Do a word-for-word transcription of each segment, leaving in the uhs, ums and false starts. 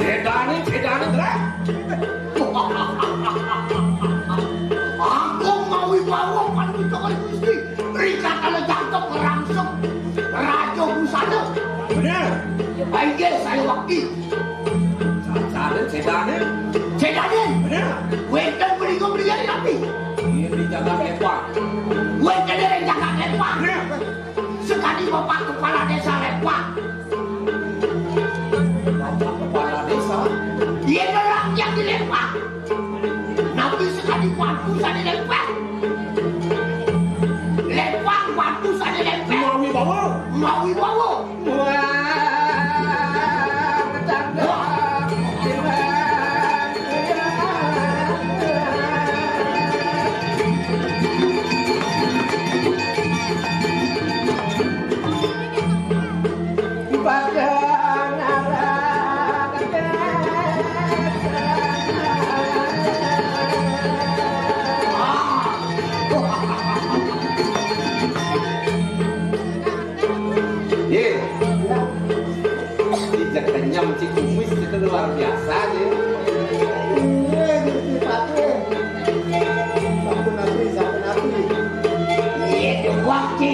Cedane, cedane, Ndra. Aku mawi bawa pandukan Gusti. Rikatane jangkep ngerangsung Raja Busana. Bener. Baik, saya wakil. Cedane, cedane. Cedane. Bener. Wenten mriko mriyane rabi. Iya, di jagat Lepah. Wenten ring jagat Lepah. Bener. Sekadi Bapak Kepala Desa Lepah. Bapak Kepala Desa? Iya, orang yang di Lepah. Nabi sekadi batu sane Lepah. Lepah batu sane Lepah. Mawi bawa. Mawi bawa. Wah, ketangkep. Ye. Dijak kenyam si kumis itu luar biasa, ye. Iya, Gusti Patih. Sampun napi, sampun napi. Iya, dewek, Ci.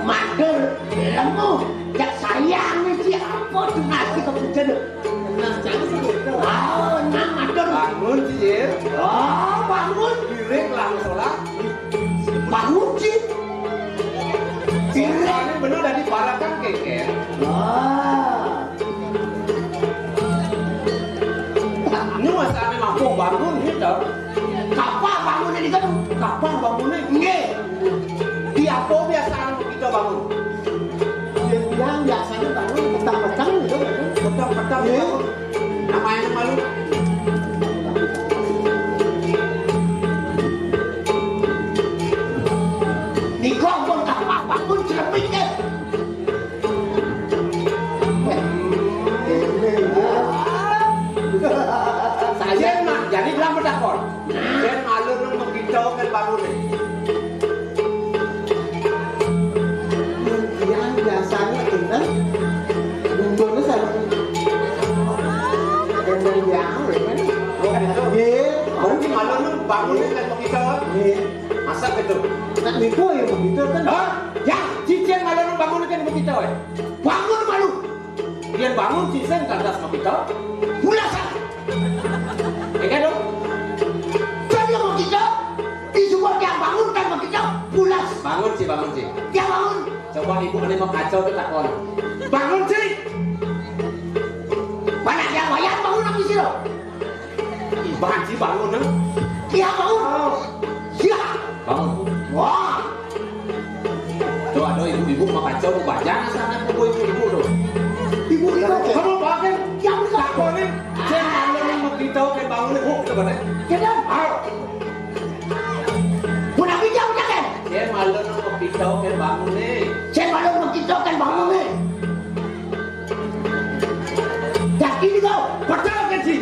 Matur, lemu. Jak sayang, Ci. Apa tuh nasi kebujen? Tenang, jangan sebut. Oh, nang matur. Bangun, Ci, ye. Oh, bangun. Diri langsung lah. Bangun, Ci. Diri. Soalnya bener tadi barakan keker. Wah. Ini masane mampu bangun, gitu. Kapan bangun ini, kan? Kapan bangunnya? Nggih. Di apa biasa kita bangun? Yang bilang biasanya bangun petang-petang, gitu, kan? Petang-petang, iya. Bangun. Namanya malu. Niku ampun kapan bangun, jelepit, nggih. Saya mah, jadi bilang bertakon. Saya malu nang begitu kan bangun nih. Yang biasanya dengan bumbunya sama dengan yang, ya kan? Oh, gitu. Iya. Berarti malu nang bangun kan begitu. Iya. Masa gitu? Nah, itu yang begitu kan? Hah? Ya, cicing malu nang bangun kan begitu, eh? Bangun malu. Yen bangun, cicing kandas makita. Bulasan. Ya kan, dong? Jadi makita, disuruh tiang bangun kan makita, bulas. Bangun, Ci, bangun, Ci. Tiang bangun. Coba ibu ini mau kacau tuh takon. Bangun, Ci. Mana tiang wayang bangun lagi sih, lo? Iban sih bangun, eh. Iya, bangun. Oh. Iya. Bangun. Wah. Tuh, aduh, ibu-ibu mau kacau, mau bajang sana, ibu-ibu tuh. Ibu, ibu. Kamu pakai? Iya, betul. Takonin. Saya malu nih, mau kita, kayak bangun, Bu, coba deh. Iya, dong. Ayo. Pun aku jauh, ya, kan? Saya malu nih, mau kita, kayak bangun, nih. Saya malu, mau kita, kayak bangun, nih. Dadi niku, pecel kan, Ji?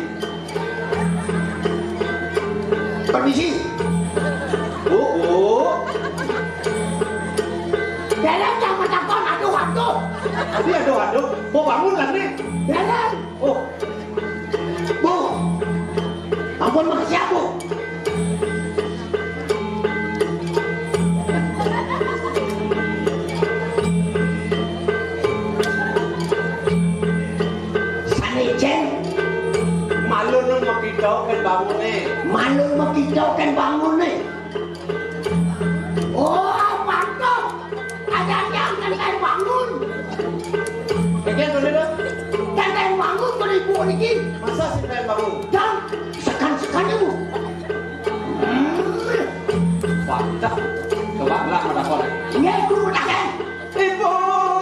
Permisi. Bu, Bu. Dalam yang bertakon, aduh, aduh. Tadi aduh, aduh. Bu, bangun lah, nih. Dalam. Oh. Bu. Ampun, makasih ya, Bu. Sane, Cen. Malu nang makita kan bangune. Malu makita kan bangune. Oh, pantes. Ada yang kan bangun. Oke, boleh, Bang. Coba lah, ada apa? Iya, itu udah kan. Ibu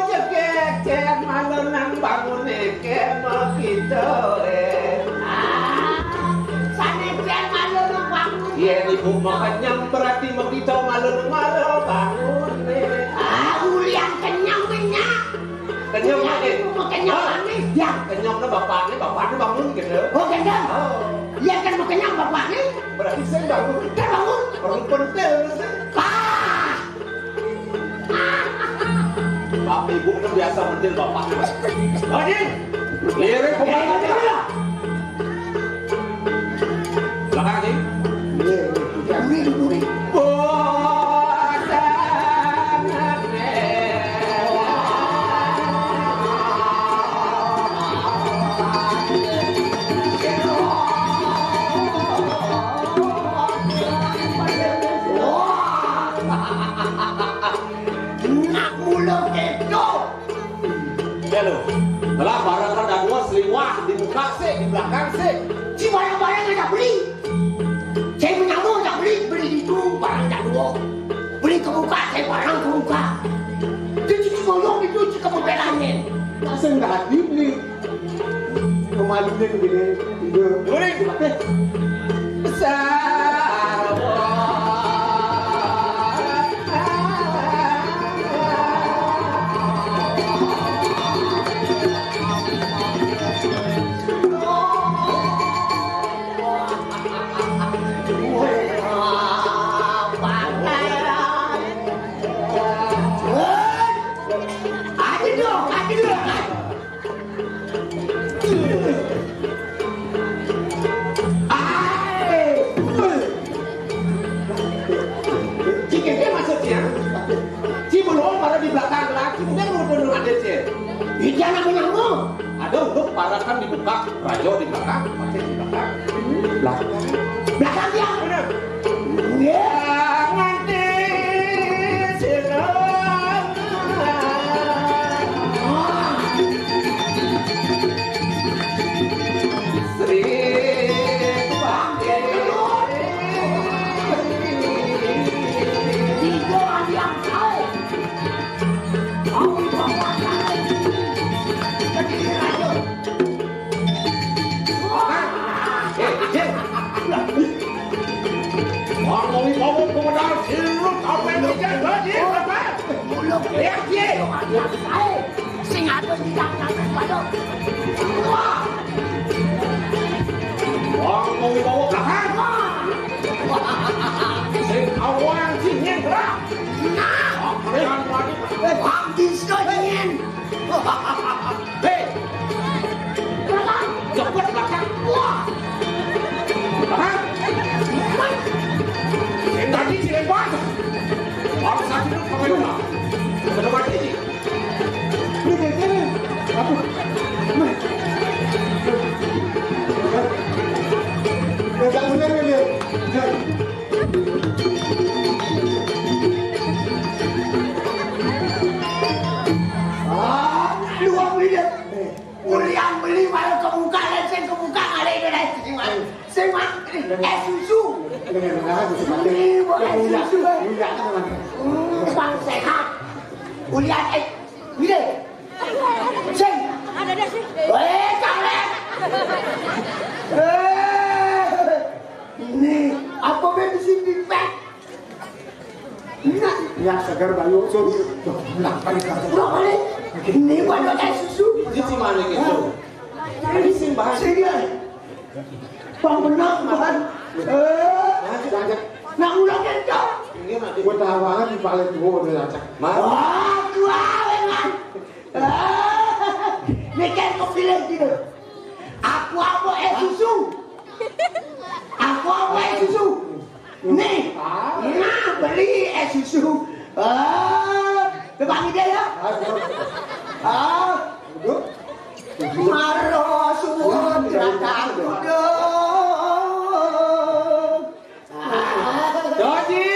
jegéjér malu nang bangun iki makita, eh. Ah, sané jén malu nang bangun. Yén ibu mau kenyang berarti makita malu nang malu bangun, eh. Ah, ulian kenyang, kenyang. Kenyang, eh. Ibu mau kenyang, ah, manis, ya. Kenyang na bapakné, bapakné bangun gitu. Oh, kenyang. Oh. Iya kan mau kenyang bapakné. Berarti saya bangun. Kan bangun. Perlu pentil, sih. Ah. Tapi ibu kan biasa mentil bapak. Odin, lirik pemain aja. Belakang, Ding. Duri, duri. Nak mula kéto. Ya lo. Lah, barang kan ada dua seliwah, di muka sih, di belakang sih. Ci barang-barang ada beli. Saya menyambung ada beli, beli itu barang ada dua. Beli ke muka, saya barang ke muka. Itu ci ngomong itu ci kemampelannya. Tak sengaja beli. Pemalunya gini, gitu. Boleh. Apa? Aduh, aduh. Ai. Jika dia masuk siang, si belum pada di belakang lagi, mungkin mau turun ada sih. Ija nak menyambung. Ada untuk para kan dibuka, rajo di belakang, pakai di belakang. Belakang. Belakang dia. Benar. Ya, nganti silang. Sri Bangkit. Tiga yang tahu. Kau bawa saya. Jadi raja. Wong mau ngomong komentar, silu tahu yang dijak lagi, apa? Mulut. Ya, ya. Sing ada di dalam pada. Wah. Wong mau bawa belakang. Sing awang sing nyenggerak. Nah. Oke, kan, Pak. Eh, Pak, bisa nyen. Hei! Belakang! Cepet belakang! Wah! Belakang! Yang tadi si Lembang! Baru satu dulu, pakai dulu. Sudah mati, sih. Ini kayak gini. Aduh. Nih. Nggak bener ini. Nggak. Ah, dua menit. Ulian beli malah kebuka, langsung kebuka, kali ini, langsung, sing, eh, susu. Ini, bukan susu. Hmm, bang sehat. Ulian, eh, ini. Sing. Ada, ada, sih. Eh, karet. Eh, ini apa, Ben, di sini, Ben? Nah, yang segar bayu, so, tuh, nah, balik, balik. Udah balik. Ini buat makan susu. Ini cuma nih gitu. Ini sing bahas. Sini. Bang benar, Bang. Eh. Nah, udah kencang. Ini nanti. Gua tawaran di paling tua udah lacak. Mas. Wah, tua, Bang. Ah, mikir kok pilih gitu. Aku apa es susu? Aku apa es susu? Nih, nah, beli es susu. Ah, tebang ide ya. Ah, maro suwun rata kuda. Doji.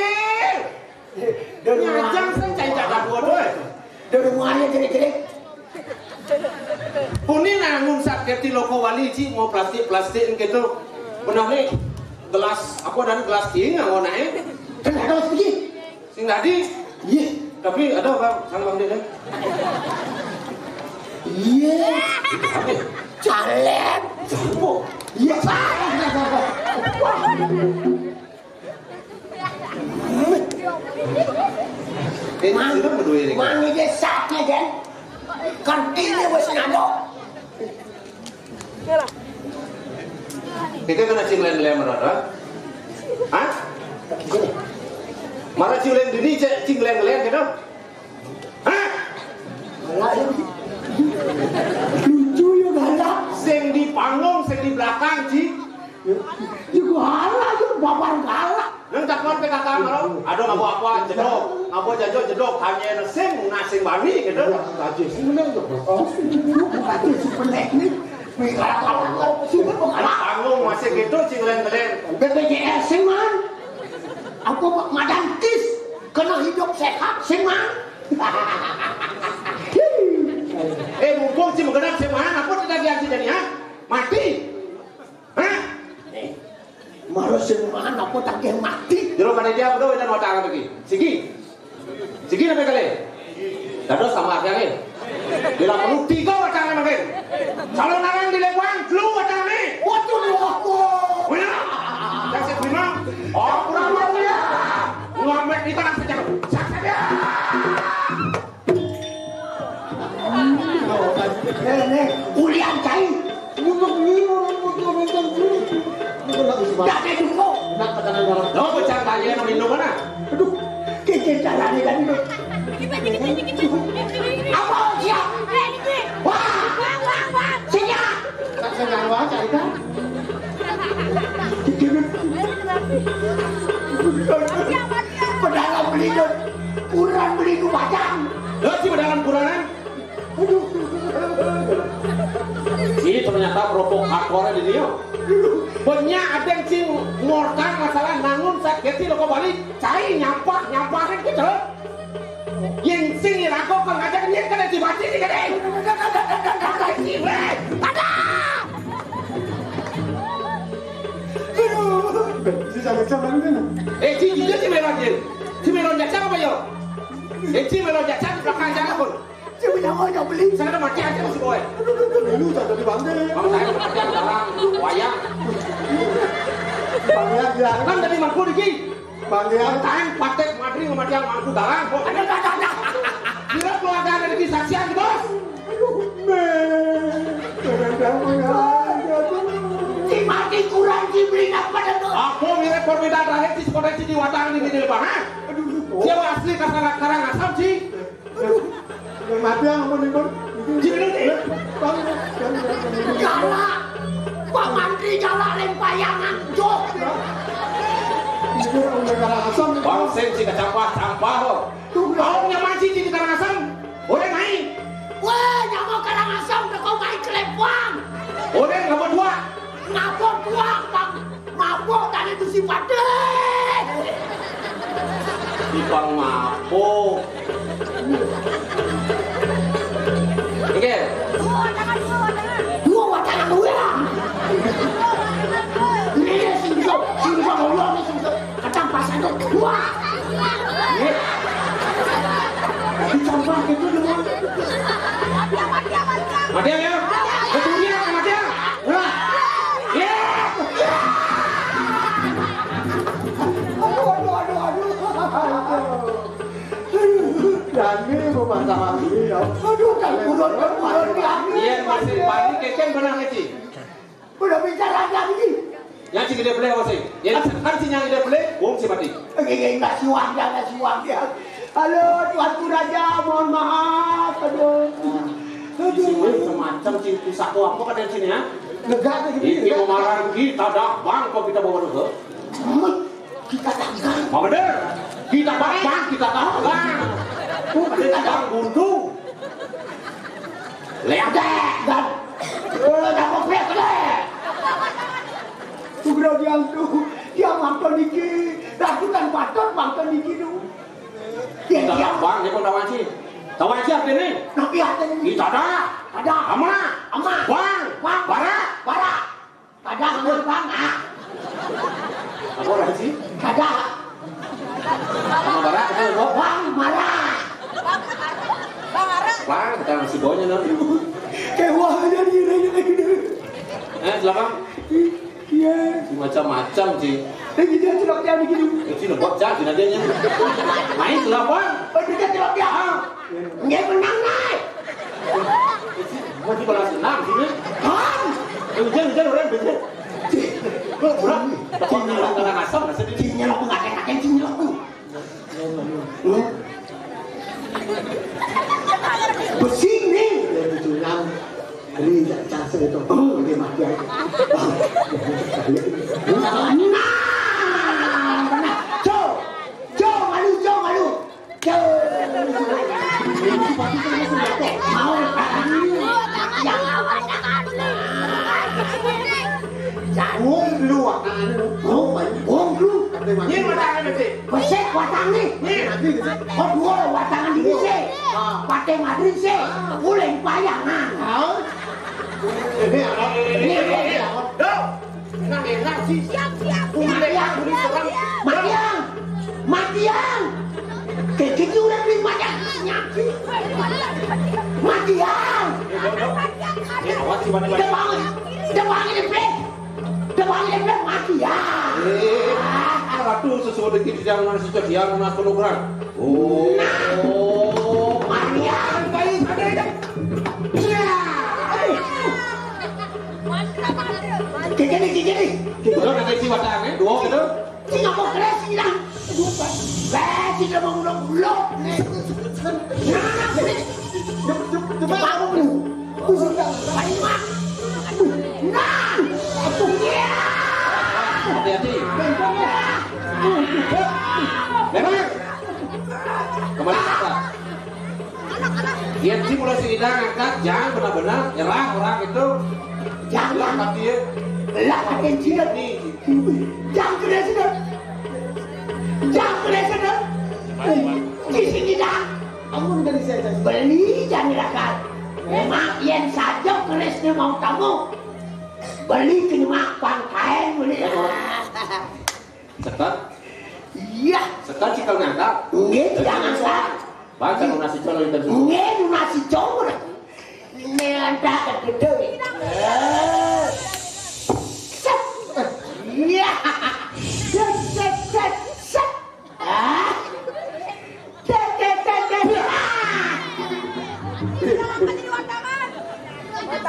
Nyajang sing cancak dua doy. Dari mana jerit-jerit? Puni nangun sakit di loko wali, ci, mau plastik-plastik gitu. Pernah nih gelas, apa dan gelas ting, mau naik. Kenapa harus pergi? Sing Tadi, iya, tapi ada orang sang bang dia. Iya. Apa? Caleb. Jumbo. Iya, salah, salah, salah. Wah. Eh, mang, sudah berdua ini. Mang ini saknya, kan? Kan ini wes ngado. Kita kena cing lén-lén marah, ha? Hah? Marah cing lén dini, cing lén-lén gitu. Hah? Lucu ya, galak. Sing di panggung, sing di belakang, Ci. Ya galak, ya babar galak. Nang takon P K K malu, aduh, ngabo apa, jedok, ngabo jajo, jedok, tanya sing, nah, sing bani gitu. Ya, aja sih, bener tuh. Oh, sih, aja sih, pendek nih. Wih, galak, galak, galak, sih, galak. Panggung masih gitu, cing lén-lén. B P J S sih, man. Apa, Pak? Madan kis, kena hidup sehat sih, man. Eh, mumpung si menggenap sih, man, apa tidak diansi jadi, ha? Mati. Hah? Eh, malu sing mana aku tak mati. Jero panitia bedo dan watang lagi. Sigi. Sigi nape kali? Dados sama akeh. Bila perlu tiga watang mangkin. Kalau narang di Lembang, lu watang nih. Waduh, waduh. Wina. Kasih terima. Oh, kurang mau ya. Ngamet di tanah sejago. Saksa dia. Eh, nih, ulian cai. Untuk ini, untuk, untuk, untuk, untuk. Dake dulu. Nak tekanan darah. Lo pecah tanya yang minum mana? Aduh, kece caranya kan itu. Apa siap? Wah, siap. Tak senang wah, cai kan? Pedagang beli, kurang beli nu bajang. Lo si pedagang kurangan? Aduh. Ini ternyata provokatornya di dia. Banyak ada yang sing ngortan masalah nangun sakit lo kembali cai nyampah nyampahin gitu. Yang sing rago kan ngajak nyet kan si mati di gede. Ada. Si sama-sama ini. Eh, si juga si melon dia. Si melon jajang apa yo? Eh, si melon jajang belakang jangan pun. Saya punya mau nyobelin. Saya ada mati aja masih boy. Lu tak jadi bangke. Bang saya mati dalam wayang. Bangke ya. Kan dari mangku diki. Bangke ya. Tahan patek madri sama dia mangku dalam. Kok ada tak ada. Kira keluarga ada di saksian bos. Aduh, men. Jangan kamu ya. Di mati kurang dibeli apa dah tuh? Aku mirip perbedaan terakhir di sekolah di watang di Gede Lebaran. Aduh. Siapa asli Karangasem sih? Mati yang ampun, ampun. Gila nih. Bang, bang, bang, bang. Galak. Pak Mantri galak lempayangan. Jok. Ini orang negara asam. Bang Sen si kecampah, campah lo. Tuh, bang. Kau nyaman sih di Karangasem. Orang naik. Wah, nyaman Karangasem, kau main kelepang. Orang nggak berdua. Ngapa tuang, Bang? Mabok tadi tu si Padeh. Ipang mabok. Oke. Dua watangan dua. Ini dia singkong, singkong Allah ni singkong. Kacang pasang tu. Wah. Dicampur gitu dulu. Mati ya? Betul ya, mati ya? Wah. Ya. Aduh, aduh, aduh, aduh. Jani rumah sama ini ya. Aduh, kan kurun, kan kurun, kan. Iya, masih panik, kan benar, Ci. Udah bicara lagi. Yang si gede beli apa sih? Yang kan si yang gede beli, bung si mati. Oke, oke, nggak siwang dia, nggak siwang dia. Halo, Tuanku Raja, mohon maaf. Aduh. Aduh. Semacam si pusako apa kata sini ya? Negara gitu. Ini ya. Kemarin kita dah bang kok kita bawa dulu. Kita tangkap. Mau bener? Kita bakbang, kita tangkap. Bukan kita bang buntu. Lihat deh, dan eh, dapat lihat deh. Tuh dia tuh, dia makan dikit. Lakukan patut makan dikit tuh. Dia dia bang, dia pun tawanci. Tawanci apa ini? Tapi ada ini. Kita ada. Ada. Ama. Ama. Bang. Bang. Bara. Bara. Kada, Bang, Bang, ah. Apa lagi? Kada. Sama bara, ketemu, Bang. Bang, marah. Bang, ketemu si Bonya nanti. Kayak wah, jadi, jadi, jadi. Eh, silakan. Iya. Macam-macam, Ci. Eh, gitu, cilok dia begitu. Eh, Ci, lembut, Ci, nantinya. Main silakan. Oh, gitu, cilok dia. Ah. Dia menang, naik. Eh, Ci, mau di balas senang, sini. Ah. Eh, hujan, hujan, orang hujan. Ci, lu, bro, tapi orang asam, rasanya. Ci, nyelok, nggak ada, nggak ada, Ci, nyelok, tuh. Besi nih, ya, gitu, nyam. Ini tak cancel itu. Oh, dia mati aja. Nah, nah, Jo, Jo, malu, Jo, malu. Jo. Mau, ya. Wong lu, wong lu. Ini mana ada sih? Besik watangé. Nih. Oh, dua watangan di sini. Ah. Pakai madrid sih. Ah. Uleng payangan. Ah. Ini apa? Ini, ini, ini. Duh. Enak, enak sih. Siap, siap, siap. Uleng, siap, uleng siap, serang. Siap. Matiang. Matiang. Kayak gitu udah beli matiang. Nyaki. Matiang. Ini, ini, ini. Ini, awas, gimana, gimana? Udah bangun. Udah bangun, Bre. Depan dia bilang mati ya. Eh, ratu sesuai dengan jangan sesuai dia lunas program. Oh, Maria. Baik, ada, ada. Ya. Gini, gini, gini. Udah, nanti si wadah, eh, dua gitu. Sing apa keras hilang. Aduh, Pak. Lah, si dia mau ngulek-ngulek. Nah, nah, nah. Coba, coba, coba. Nah. Hati-hati. Memang. Kembali ke atas. Iya, si mulai si Ida ngangkat, jangan benar-benar nyerah orang itu. Jangan. Tapi ya. Lah, makin jilat. Nih. Jangan kena sedot. Jangan kena sedot. Di sini dah. Amun dari saya, saya. Beli jangan rakan. Memang yang saja kerisnya mau kamu. Beli kena mak pangkain beli. Sekat. Iya. Sekat sih kalau ngangkat. Nggih, tidak ngangkat. Baca nasi colo itu. Nggih, nasi colo. Ini ada gede. Eh. Set. Iya. Set, set, set, set. Ah. Set, set, set, set. Ah.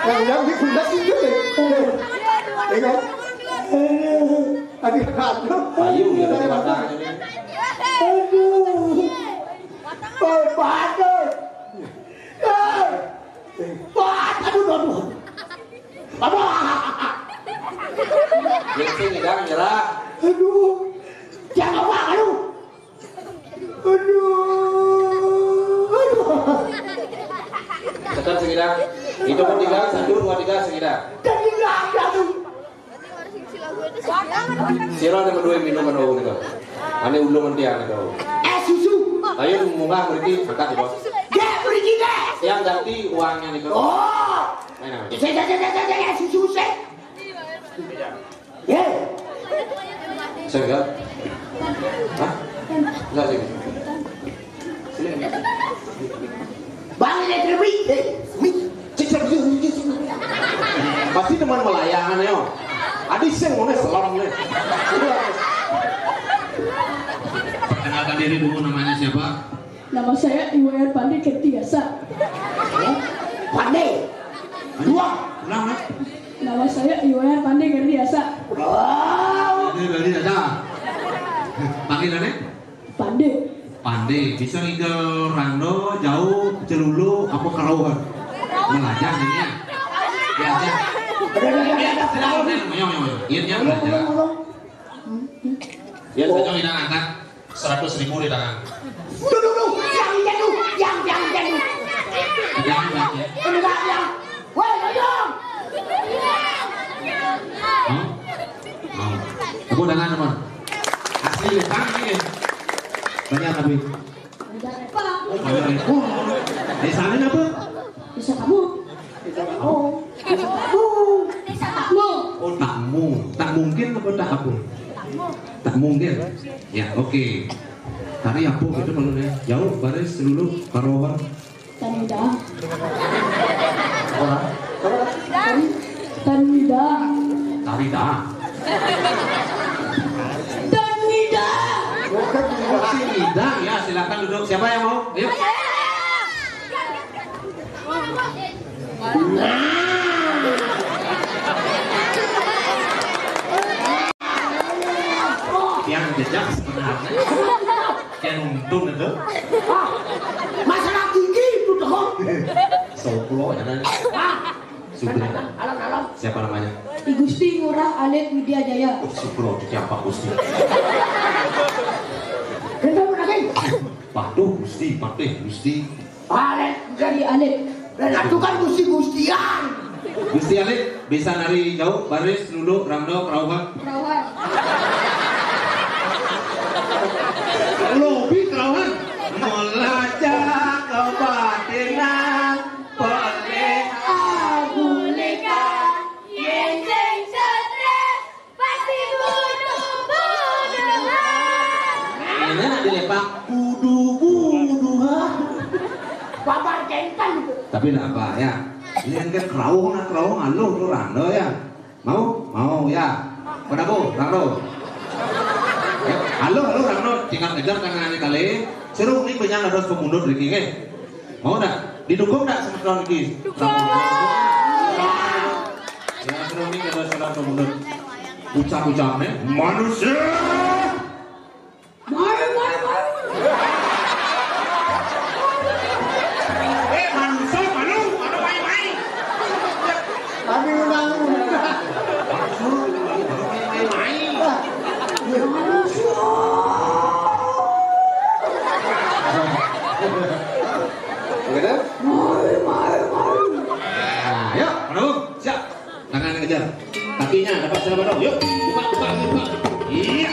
Yang, yang di bunda sini deh. Ya kan? Aduh, aduh. Ayo, ya, dari mata. Aduh. Bapak, aduh. Eh, Pak, aduh, aduh. Apa? Dia sih nyerah, nyerah. Aduh. Jangan, Pak, aduh. Aduh. Aduh. Tekan segera. Itu pun tiga, satu, dua, tiga, segera. Jadi nggak ada tuh. Sira nomor dua minuman wau nika. Ane ulung enti ane to. Es susu. Ayo munggah mriki angkat ya, Bos. Dek mriki, Dek. Yang ganti uangnya nika. Oh. Ayo, nah. Cek, cek, cek, cek, cek, es susu sih. Ya. Saya enggak. Hah? Enggak sih. Bang, ini terlebih. Eh, mi, cek, cek, cek, cek, cek. Pasti teman melayang, yo. Adi sing ngene selom ne. Perkenalkan diri dulu, namanya siapa? Nama saya Iwayan Pande Kertiasa. Hah? Pande. Dua. Ulang, Nak. Nama saya Iwayan Pande Kertiasa. Oh. Ini dari data. Panggilannya? Pande. Pande, bisa ngikel rando, jauh, celulu, apa kerauhan? Melajah ini ya. Diajak. Iya, iya, iya, iya. Iya, iya, belajar. Iya, saya kita angkat seratus ribu di tangan. Duh, duh, duh, yang, yang, yang, yang, yang, yang. Yang, yang, ya. Enggak, yang. Woi, Yong. Hah? Mau. Aku udah nggak teman. Asli, ya, Bang, ini. Banyak tapi. Banyak, Pak. Oh, banyak. Oh, desa ini apa? Desa kamu. Desa kamu. Desa kamu. Desa kamu. Oh, takmu. Tak mungkin apa tak apa? Takmu. Tak mungkin. Ya, oke. Tari apa gitu maksudnya? Jauh, baris, dulu, karuan. Tanida. Orang? Apa? Tari, Tanida. Tari dah. Tanida. Bukan, bukan. Tanida, ya, silakan duduk. Siapa yang mau? Ayo. Nah. Yang jejak sebenarnya. Yang untung itu. Masalah gigi itu, dong. Soplo, ya, kan? Sudah. Alon-alon. Siapa namanya? I Gusti Ngurah Alit Widya Jaya. Oh, syukur, cuci apa, Gusti? Kenapa lagi? Patuh, Gusti, patuh, Gusti. Alit. Jadi Alit. Dan aku kan Gusti Gustian. Gusti Alit, bisa nari jauh, baris, nunduk, rangdo, kerauhan. Kerauhan. Lobi kerauhan. Melacak kebatinan, pelih agulika, yen sing stres, pasti butuh buduhan. Ini nak dilepak budu-buduhan. Babar kentang itu. Tapi ndak apa ya. Ini kan kerawung, nak kerawung aluh tu rangdo ya. Mau? Mau ya. Pada bu, rangdo. Aluh, aluh rangdo, tinggal kejar tangan ini kali. Seru ni penyang harus pemundut lagi ke. Mau ndak? Didukung ndak semeton iki? Dukung. Ya, seru ni kalau salah kemudian ucap-ucapnya manusia. Mari, mari, mari. Eh, manusia malu, malu main-main. Kami undang-undang. Manusia, malu main-main. Manusia. Begitu? Mari, mari, mari. Nah, yuk, aduh, siap. Tangan yang kejar. Kakinya dapat siapa dong? Yuk, buka, buka, buka. Iya.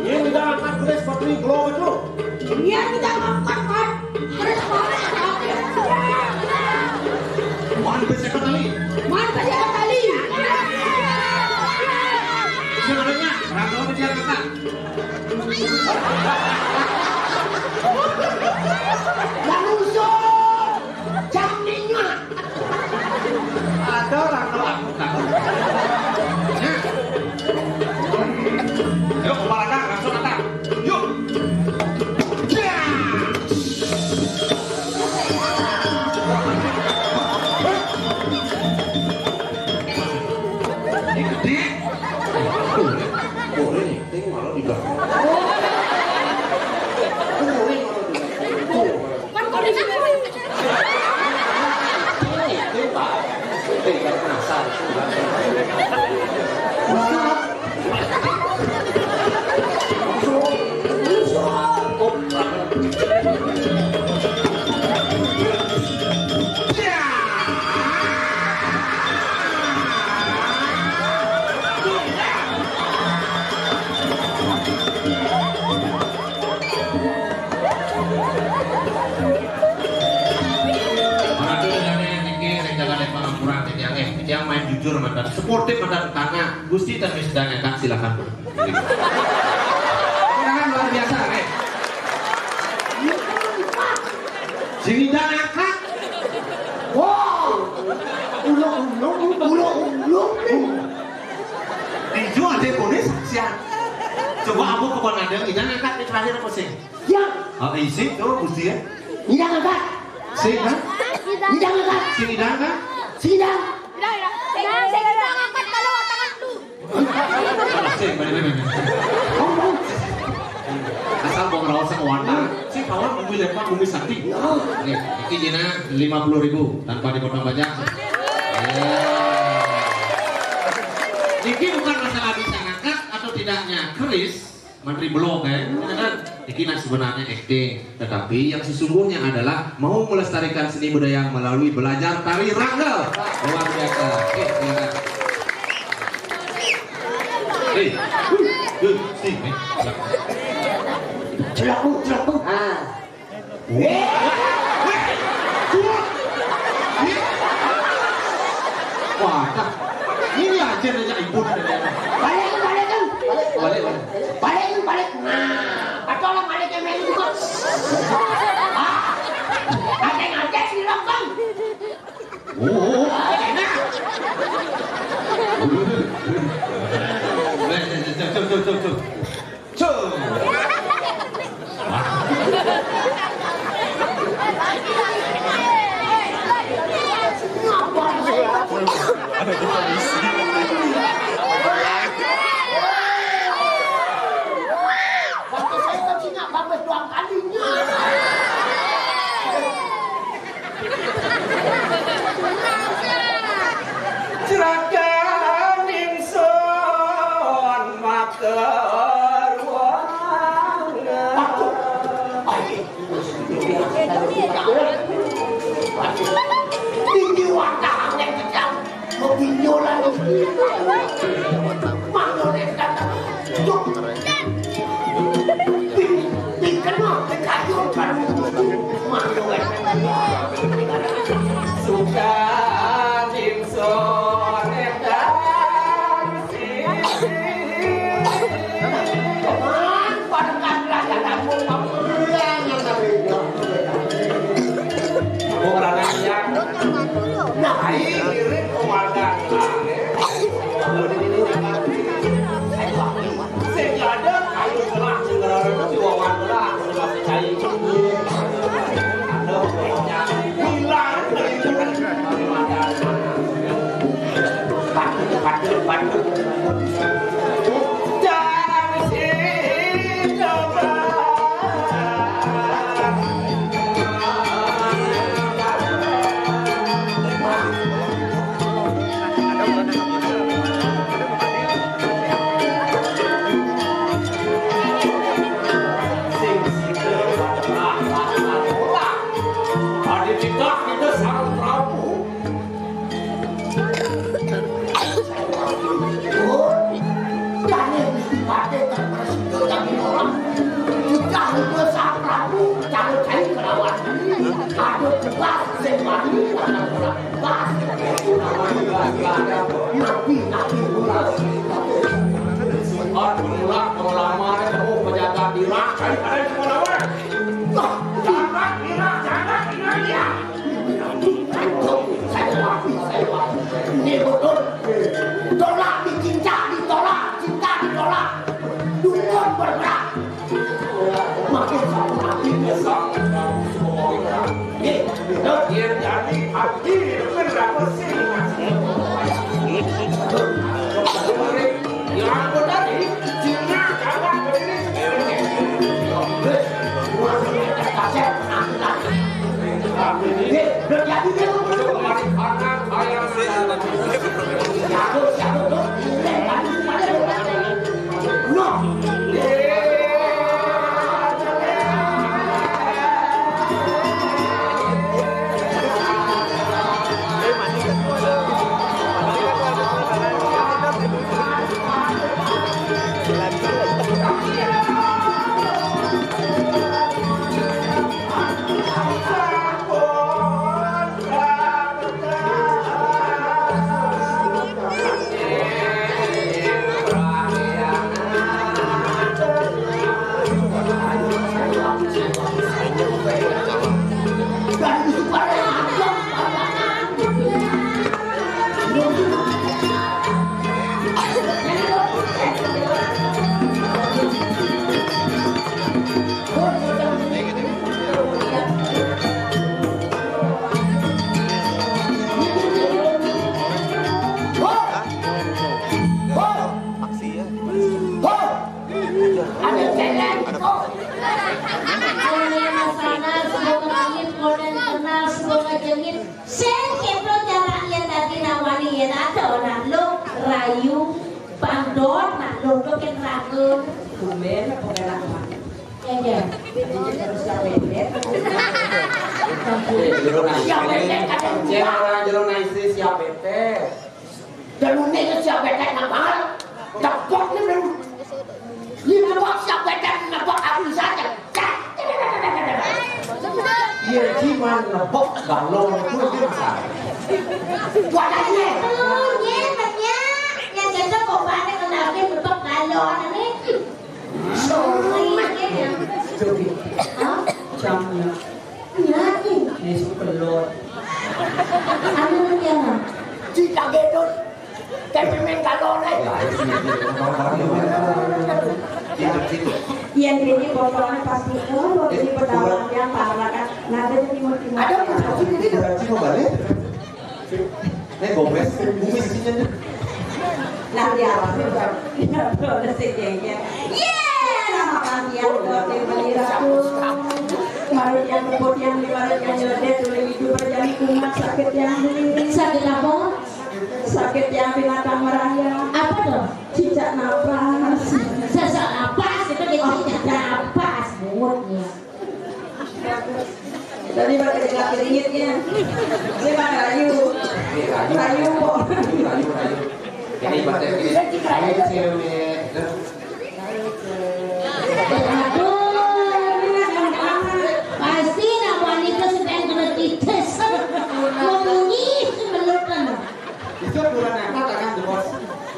Ini kita angkat keris patri gelo itu. Ini kita angkat, Mat. Keris patri. Man bisa kali. Man bisa kali. Siapa nya? Rangkau dia kakak. Langsung. Jam lima. Ada orang kalau aku takut. Yuk, kepala dah, langsung atas. Yuk. Ya. Ini gede. Boleh nih, ini malah di belakang. Boleh malah di belakang. Tuh. Aduh, dengan niki, rek jaga dek pangampura, teh, tiang, eh, tiang main jujur, mantan sportif, mantan tangga. Gusti, tan wis sedang, eh, Kak, silakan. Tangan luar biasa, eh. Sini dan angkat. Wow. Ulo, ulo, ulo, ulo. Dijual deh, ponis, siang. Coba aku ke Bang Adem, idan angkat di terakhir apa sih? Ya. Oh, isi tuh, Gusti ya. Ngidang angkat. Sing, kan? Ngidang angkat. Sing ngidang, kan? Sing ngidang. Ngidang, ngidang. Sing ngidang angkat kalau tangan lu. Sing, bener, bener. Ngomong. Asal mau ngerasa ke warna. Sing Kawan bumi lempang, bumi sakti. Nih, ini Cina lima puluh ribu tanpa dipotong pajak. Ya. Ini bukan masalah bisa ngangkat atau tidaknya keris, mantri belok ya. Ini kan, ini nah sebenarnya acting, tetapi yang sesungguhnya adalah mau melestarikan seni budaya melalui belajar tari ranggal. Luar biasa. Oke, silakan. Hei, hei, hei, hei. Celak, Bu, celak, Bu. Ah. Wah, ini aja nanya ibu. Balik, balik, balik. Balik, balik. Balik, balik. Nah, patola balik yang main juga. Ah, ada yang ada di lambang. Oh, enak. Tuh. Waktu saya ke Cina, bagus doang kalinya. Juragan ingsun matur wangen. Aduh, ayo. Tinggi wadah angin kejam. Mabinyolan. Manyonet datang. Tuk. Pi-, pikeno, pikayun, karo. Manyonet. Sukan ingsun edan sisi. Parekan raja namun pamurian yang Nah, ini mirip pemandangan. Sing ada kayu telah, sing ada diwawan telah, sing ada kayu. Ada pokoknya hilang dari pemandangan. Bantu, bantu, bantu. Sing sida pada melaksanakan olah. Adi titah kita Sang Prabu. Dane Gusti Patih terpres kita di orang. Kita lupa Sang Prabu, kalau saya kelawan. Ada tugas, saya mati, ada tugas. Nabi, nabi, ulas. Orang mula, orang lama, oh, pejabat di rak, saya pada semua lawan. Wah, jangan, jangan, jangan, ya. Ini betul. Tolak dicinta, ditolak, cinta ditolak. Dukun bergerak. Makin satu makin nyesal. Nih, nih, nih, jadi hati berapa sih? Ya ampun, tadi Cina kawan begini. Nih, udah jadi dia tuh. Anak ayam. Siapa, siapa, tuh? Nih, tadi pada udah. Noh. Enak kok enak mah. Ya, ya. Ini terus siap betet. Eh, jero nangis. Siap betet, ada. Cek orang jero nangis siap betet. Jero nangis siap betet nang banget. Tepok nih, Bro. Ini tepok siap betet, tepok aku saja. Iya, cuman nebok galon itu dia besar. Wadahnya. Tuh, iya, banyak. Yang cocok kok banyak kenalin nebok galon ini. Sorry, ya. Cobi. Hah? Jamnya. Iya, nih. Ini suka lo. Anu, ya. Cita gedut. Kayak pemain galon, eh. Ya, itu, itu. Gitu, gitu. Iya, ini potongannya pasti, oh, ini pertama yang parah kan. Nah, ada timur-timur. Ada apa sih ini? Berarti mau balik? Ini gopres, bumi sisinya nih. Nah, dia apa? Dia apa? Udah sih, geng, ya. Iya, nama kan dia, udah, tim beli ratu. Marut yang kebut yang di marut yang nyeledet, udah hidup, berjani kumat, sakit yang diri. Sakit apa? Sakit yang binatang merayap. Apa tuh? Cicak napas. Sesak napas, itu dia cicak napas, bungut nih. Tadi pakai celana ringitnya. Dia pakai rayu. Rayu, kok. Rayu, rayu. Ini pakai ini. Ayo, cewek. Aduh, ini kan anak. Pasti nak wanita sedang kena titis. Memunyi semelukan. Bisa kurang apa tangan tuh, Bos?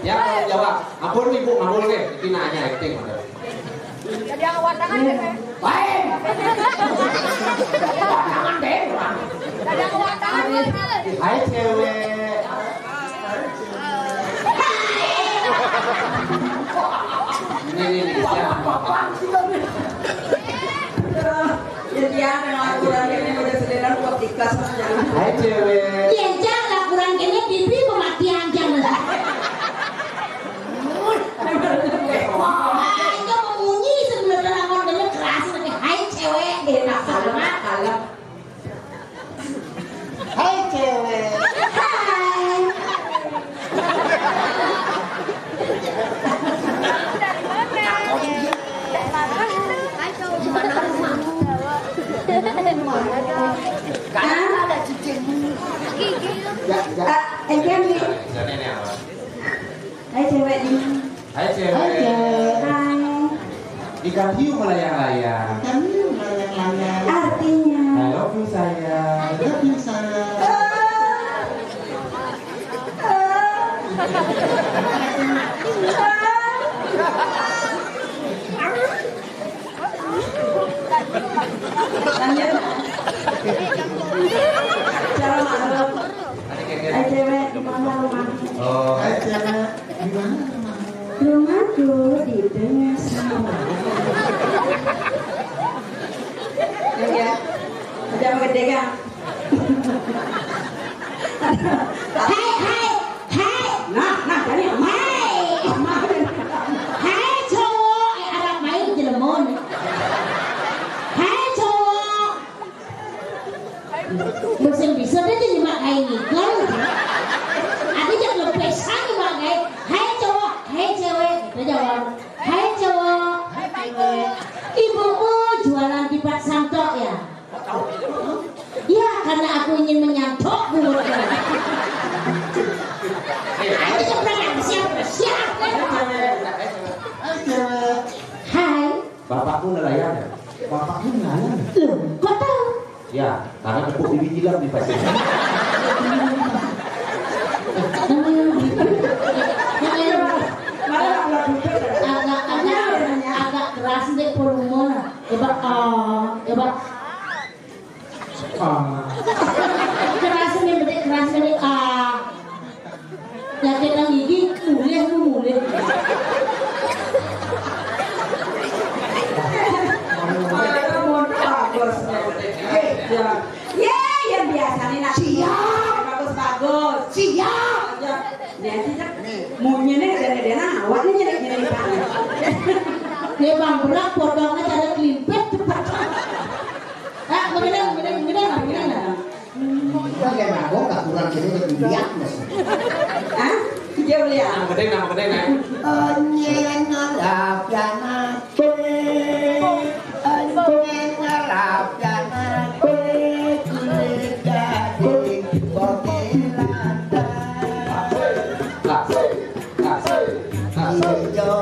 Ya, kalau jawab. Ampun, Ibu, ngabul, nih. Ini nanya acting, udah. Jadi yang watangan deh, Bang. Baik. Watangan deh, Bang. Jadi yang watangan, Bang. Hai, cewek. Ini, ini, ini, siapa? Jadi yang lakukan ini udah sedang buat ikhlas, jangan. Hai, cewek. Iya, Jang, lakukan ini pipi pematian, Jang. Wah, itu memunyi sebelah terangon, dia keras, tapi hai, cewek. Enak, kalem, kalem. Hai, cewek. Hai. Gimana rumah? Gimana rumah? Hah? Ada cincin. Ya, ya. Ah, eh, dia nih. Hai, cewek, di mana? Hai, cewek. Hai, cewek. Hai. Ikan hiu melayang-layang. Ikan hiu melayang-layang. Artinya? I love you, sayang. I love you, sayang. Ah. Ah. Lanjut. Cara maaf. Hai, cewek, di mana rumah? Oh, hai, cewek, di mana rumah? Rumahku di tengah sawah. Ya, ya. Udah mau gede, Kang? Hai, hai, hai. Nah, nah, tadi, hai. Hai, cowok, eh, Arab main jelemon. Hai, cowok. Mesin bisa deh jadi mak kain iklan. Ada yang lepesan mak kain. Hai, cowok, hai, cewek, kita jawab. Hai, cowok. Hai, cewek. Ibuku jualan tipat santok, ya? Ya, karena aku ingin menyantok mulutnya. Ayo, kita berangkat, siap, siap. Hai. Bapakmu nelayan, ya? Bapakmu nelayan, ya? Loh, kok tahu? Ya, karena tepuk di tilam di pasir. Agak, agak, agak keras deh volume. Coba, oh, coba. Ah. Keras nih, betul, keras nih. Ah. Yakin nang gigi, mulih lu, mulih. Bagus. Ye, yang biasa nih, nak. Siap. Bagus, bagus. Siap. Ya. Dia sih, Cak. Nih. Maunya nih, ada, ada, nah, awak nih, nyari, nyari, Pak. Dia bang berak, potongnya cara kelimpet, cepat. Ah, kemudian, kemudian, kemudian, kemudian. Bagaimana? Kok nggak kurang sini untuk dilihat, Mas? Hah? Iya, beli ya. Nama gedé, nama gedé, Neng. Nyén ngelap ya nate, nyén ngelap ya nate, kulit gading kote lata. Asik, asik, asik. Ijo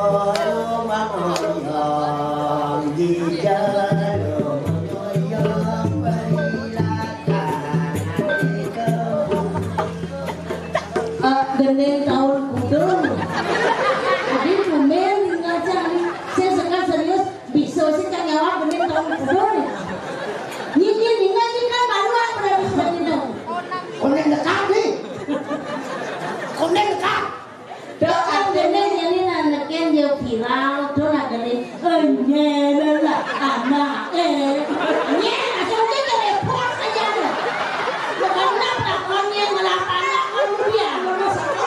mamoyong di jero moyong, beri lata nate kembung. Eh, gending taun kudul. Jadi tumben ngajak nih. Saya sekarang serius, bisa sih kan nyawa gending taun kudul. Nyikin tinggal sih kan baru aku dari sudah minum. Konen dekat nih. Konen dekat. Doa gending ini nanakin dia viral tuh, nah gending. Nyén lah, anak, eh. Nyén, asal dia repot aja. Bukan nak, nak, nyén, ngelap anak, kan dia.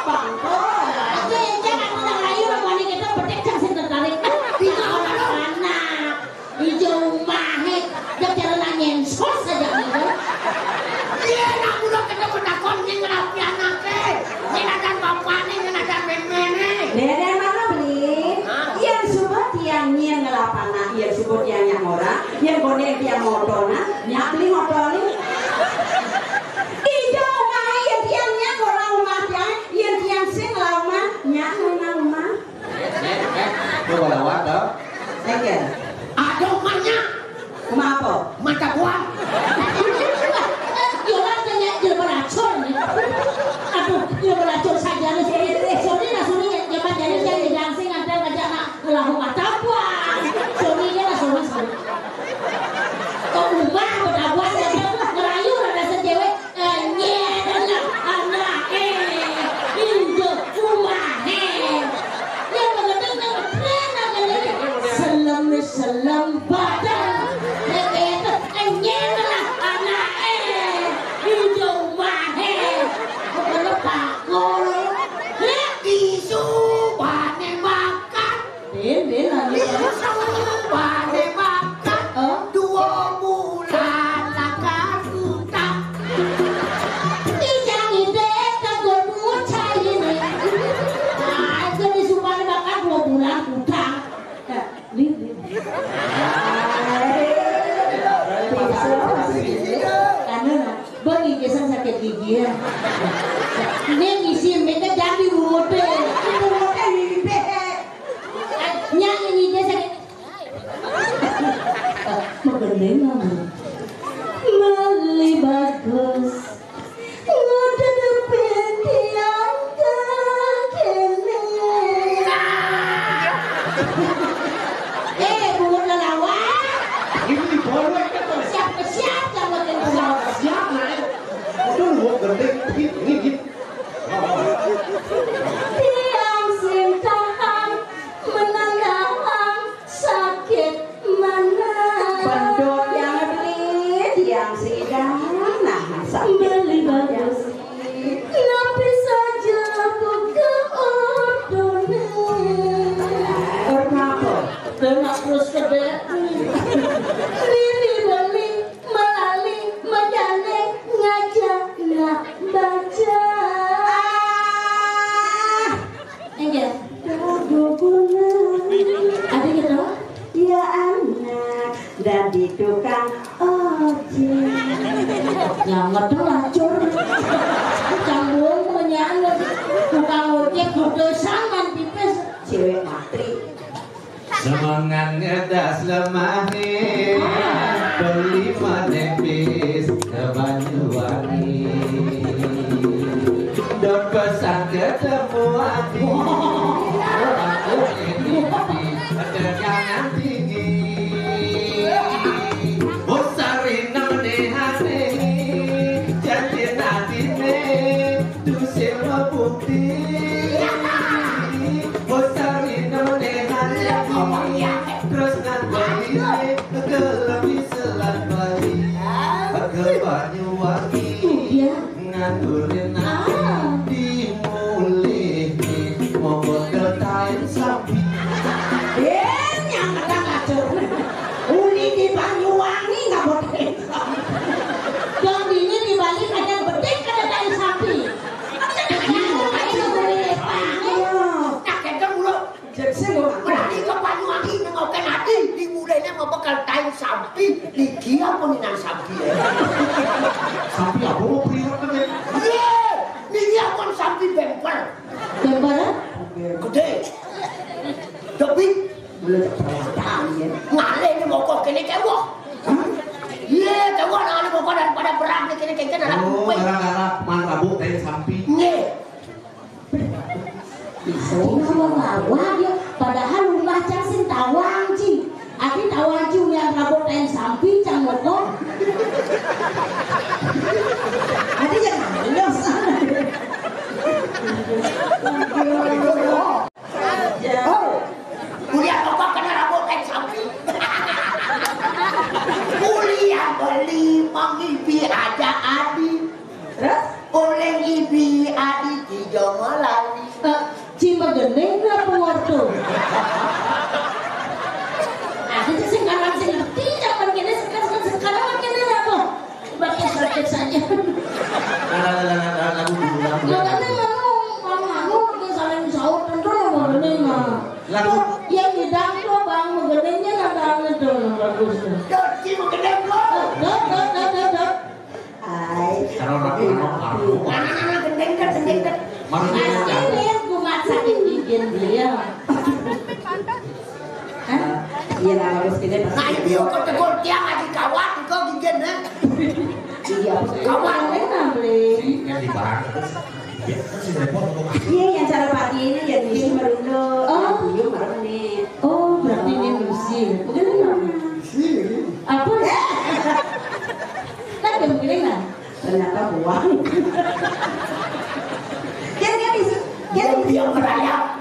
Aja yang jangan menang layu, mana kita petik, jangan sing tertarik. Di mana anak? Ijo umahé, jek cara nanyén sos aja gitu. Iya, nak udah ketemu takon nyén ngelapi anaknya. Nyén ada bapaknya, nyén ada méméné. Dede mana beli? Hah? Yang suka tiang nyén ngelap anak, yang suka tiang nyak ora, yang koné tiang motor nah, nyak beli motor nih. Ijo umahé yang tiang nyak ora umah tiang, yang tiang sing ngelap umah, nyak ngelap umah. Eh, eh, lu lewat tuh. Enggak. Aduh, emaknya. Kenapa? Mata buang. Yola tanya dia beracun. Aduh, dia beracun saja nih. Eh, sorry lah, sorry ya. Jangan jadi, jadi langsing ada ngajak nak ngelahu mata buang. Sorry ya lah, sorry, sorry. Kok rumah berdabuan ya, ngerayu ada cewek. Nyén lah anaké, ijo umahé. Yang penting nang tren aja nih. Selem, selem badan. Nyén lah anaké, ijo umahé. Kok kena pakul? Heh, isu bané makan. Din, Din, lagi. Bane makan. Hah? Dua bulan lakar utang. Ijang ide kagol bocah ini. Nah, itu disumpah makan dua bulan utang. Eh, Din, Din. Karena, nah, bang, ijazah sakit gigi ya. Ini ngisi mereka jadi bungut deh. Bungut deh, ini deh. Nyang ini dia sakit. Magending kamu. Beli bagus. Ngoda depin tiang kene. Eh, bungut lelawan. Ini boleh kan? Siap ke siap, siap ke siap. Siap, nah. Itu mau gending, ini, ini. Tiang sing tahan, menang dalam sakit mana. Bendot yang beli, tiang sidang, nah, sakit. Beli bagus. Napi saja buka ordone. Kenapa? Kena terus kedek. Nini beli. Melali, mejane, ngajak nak baca. Ah, enggak. Ada gitu? Ya anak, dadi tukang ojek. Yang ngetu lacur. Kampung menyanyi. Tukang ojek kudu saman pipis. Cewek matri. Semengan ngedas lemahe, beli maneh bis ke Banyuwangi. Don pesan ketemu aku, aku ini di ketegangan tinggi. Usari nemene hati, janji natine, dusil mebukti. Usari nemene hati, terus ngantori gelem selat Bali. Ke Banyuwangi. Iya. Ngaturin ati dimulih, monggo ketain sapi. Eh, nyang ada kacau. Uli di Banyuwangi nggak boleh. Yang dini di Bali ada betik, ada tai sapi. Ada tai sapi. Kamu priwet kan ya? Iya, ini aku sampai bemper. Bemper? Gede. Tapi mulai perasaan ya. Ngalih ini mokok kene cewek. Iya, cewek ngalih mokok daripada berang nih kene kene anak. Oh, gara-gara man rabuk teh sampi. Iya. Bisa ngawang-ngawang dia, padahal rumah cang sing tawang, Ci. Ati tawang, Ci, yang rabuk lain sampi, cang ngomong. Ati jangan ngelos. Oh, kuliah apa kena rabuk lain sampi? Kuliah beli mangipi aja adi. Terus? Oleh ibi adi tiga malali. Eh, cimba gendeng apa wortel? Ada sih sekarang sih ngerti zaman kene sekarang sekarang kene apa? Bagus bagus saja. Nah, nah, nah, nah, nah, lagu dulu, lagu dulu. Makanya mau mau mau dia saling sahur tentu mau gendeng mah. Lagu. Yang di dangdut bang gendengnya nggak ada tuh bagus tuh. Dot, cimba gendeng lo. Dot dot dot dot dot. Ai. Kalau orang orang baru. Anak-anak gendeng kan gendeng kan. Maksudnya Nah, jangan. Ini yang kumat sakit gigi beliau. Hah? Iya lah bagus gede. Nah, ini kok tegol tiang lagi kawat kok gigi nah. Iya. Kawat. Enak beli. Yang di barang terus. Ya, terus si repot kok. Iya yang cara pagi ini ya di sini merundo. Oh. Buyung merem nih. Oh, berarti ini musim. Bukan ini. Sini. Apa? Kan dia mungkin lah. Ternyata buang. Kan dia bisa. Dia dia merayap.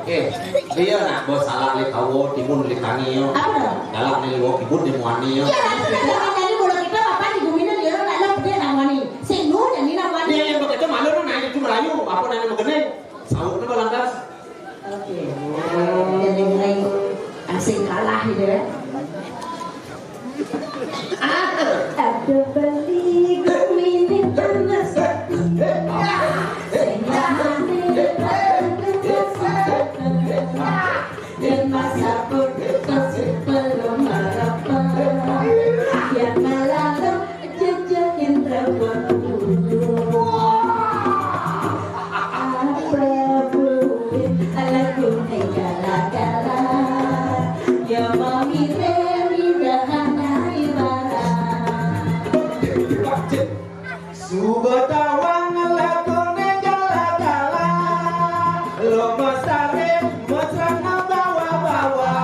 Eh, dia nak bawa salah li tawo timun li tani yo. Apa dong? Dalam ni liwo kibut di muani yo. Iya, nanti kita akan jadi bola kita apa di gumina dia orang nak dia namani. Sing nu jadi namani. Dia yang begitu malu nak naik itu merayu. Apa nanya begini? Saut ni balangkas. Oke. Jadi mulai asing kalah gitu ya. Aku beli gumini panas. Sing ane panas. Di masa pun masih belum merepet. Yang malam jejekin rambut. Apa buin lagu ni gala-gala. Ya mami remi dah hanai barang. Suba tawang lakone gala-gala, lo mesare mesra bawa-bawa,